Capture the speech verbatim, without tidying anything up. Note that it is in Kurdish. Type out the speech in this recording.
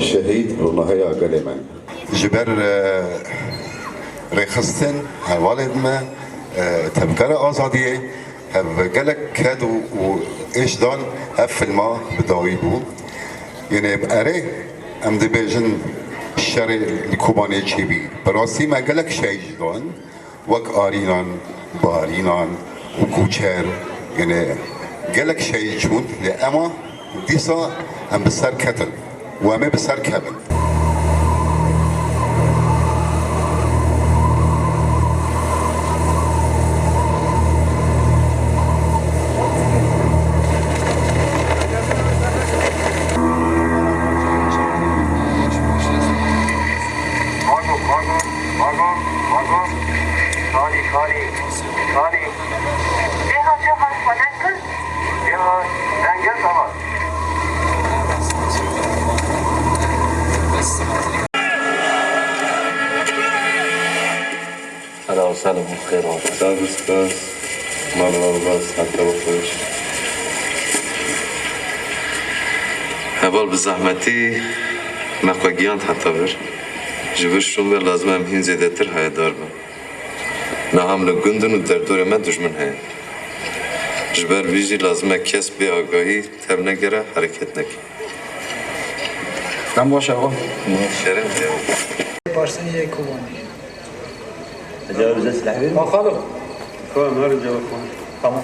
Şehîd ronahiya gelê me. Ji ber, e, rêxistin hevalên me, e, tevgera azadiyê, hev gelek ked û, û êş dan, ev filma bi dawî bû. Yanî erê, em dibêjin şerê li Kobanê çêbî. Bi rastî me gelek şey jî dan. Wek arînan, barînan û koçer, yanî gelek şey çûn, lê ema dîsa em bi ser ketin û em ê bi ser kevin. Vagon, vagon, vagon, vagon. Xalî, xalî, xalî. Vêga çavan xwe deng kir. Vêga deng kir, tamam. Hela û selam û xêr hatin. Sağ ol, spas. Mal û bar, siheta we xweş. Heval bi zehmetî me xwe gihand heta vir. Ji vir şûn ve lazim e em hîn zêdetir heyedar bin. Niha em li gund in û derdorê me dijmin heye. Ji ber vî jî lazim e kes bê agahî tev negere, hereket neke. Dem baş e, xwe. Kerem, kerem. Başsın ye Kobanê. Ecel bize silah verin. Bakalım. Tamam, her cevap var. Tamam.